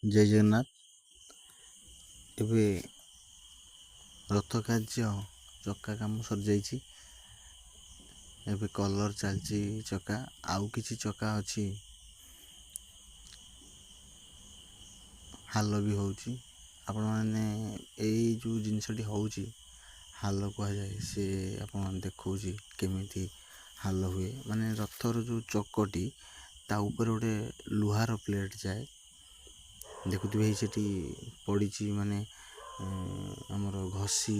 ଜୟ ଜଗନ୍ନାଥ। ଏବେ ରଥ କାର୍ଯ୍ୟ ଚକା କାମ ସରିଯାଇଛି। ଏବେ କଲର୍ ଚାଲିଛି ଚକା, ଆଉ କିଛି ଚକା ଅଛି। ହାଲ ବି ହେଉଛି। ଆପଣମାନେ ଏଇ ଯେଉଁ ଜିନିଷଟି ହେଉଛି, ହାଲ କୁହାଯାଏ, ସେ ଆପଣ ଦେଖାଉଛି କେମିତି ହାଲ ହୁଏ। ମାନେ ରଥର ଯେଉଁ ଚକଟି, ତା ଉପରେ ଗୋଟେ ଲୁହାର ପ୍ଲେଟ୍ ଯାଏ। ଦେଖୁଥିବେ, ଏଇ ସେଠି ପଡ଼ିଛି, ମାନେ ଆମର ଘଷି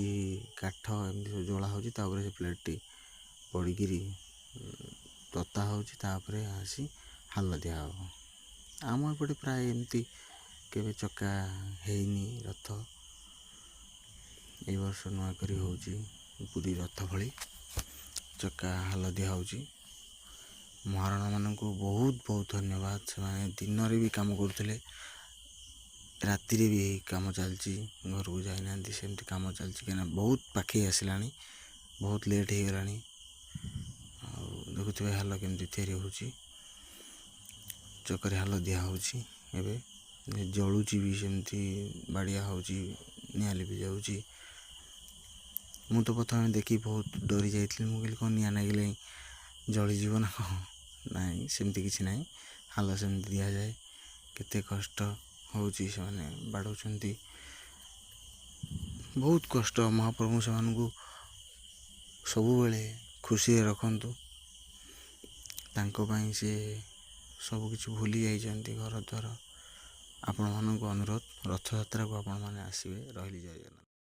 କାଠ ଏମିତି ସବୁ ଜଳା ହେଉଛି। ତାପରେ ସେ ପ୍ଲେଟ୍ଟି ପଡ଼ିକିରି ତତା ହେଉଛି, ତାପରେ ଆସି ହାଲ ଦିଆହେବ। ଆମ ଏପଟେ ପ୍ରାୟ ଏମିତି କେବେ ଚକା ହେଇନି ରଥ। ଏଇ ବର୍ଷ ନୂଆ କରି ହେଉଛି, ପୁରୀ ରଥ ଭଳି ଚକା ହାଲ ଦିଆହେଉଛି। ମହାରଣାମାନଙ୍କୁ ବହୁତ ବହୁତ ଧନ୍ୟବାଦ। ସେମାନେ ଦିନରେ ବି କାମ କରୁଥିଲେ, ରାତିରେ ବି କାମ ଚାଲିଛି। ଘରକୁ ଯାଇନାହାନ୍ତି, ସେମିତି କାମ ଚାଲିଛି, କାହିଁକିନା ବହୁତ ପାଖେଇ ଆସିଲାଣି, ବହୁତ ଲେଟ୍ ହେଇଗଲାଣି। ଆଉ ଦେଖୁଥିବେ ହାଲ କେମିତି ତିଆରି ହେଉଛି। ଚକରେ ହାଲ ଦିଆହେଉଛି, ଏବେ ଜଳୁଛି ବି, ସେମିତି ବାଡ଼ିଆ ହେଉଛି, ନିଆଁ ଲିଭି ଯାଉଛି। ମୁଁ ତ ପ୍ରଥମେ ଦେଖି ବହୁତ ଡରି ଯାଇଥିଲି। ମୁଁ କହିଲି, କ'ଣ ନିଆଁ ଲାଗିଲେ ଜଳିଯିବ ନା କ'ଣ? ନାଇଁ, ସେମିତି କିଛି ନାହିଁ, ହାଲ ସେମିତି ଦିଆଯାଏ। କେତେ କଷ୍ଟ ହେଉଛି, ସେମାନେ ବାଡ଼ଉଛନ୍ତି, ବହୁତ କଷ୍ଟ। ମହାପ୍ରଭୁ ସେମାନଙ୍କୁ ସବୁବେଳେ ଖୁସିରେ ରଖନ୍ତୁ। ତାଙ୍କ ପାଇଁ ସେ ସବୁକିଛି ଭୁଲି ଯାଇଛନ୍ତି, ଘର ଦ୍ୱାର। ଆପଣମାନଙ୍କୁ ଅନୁରୋଧ, ରଥଯାତ୍ରାକୁ ଆପଣମାନେ ଆସିବେ। ରହିଲି, ଜୟ ଜଗନ୍ନାଥ।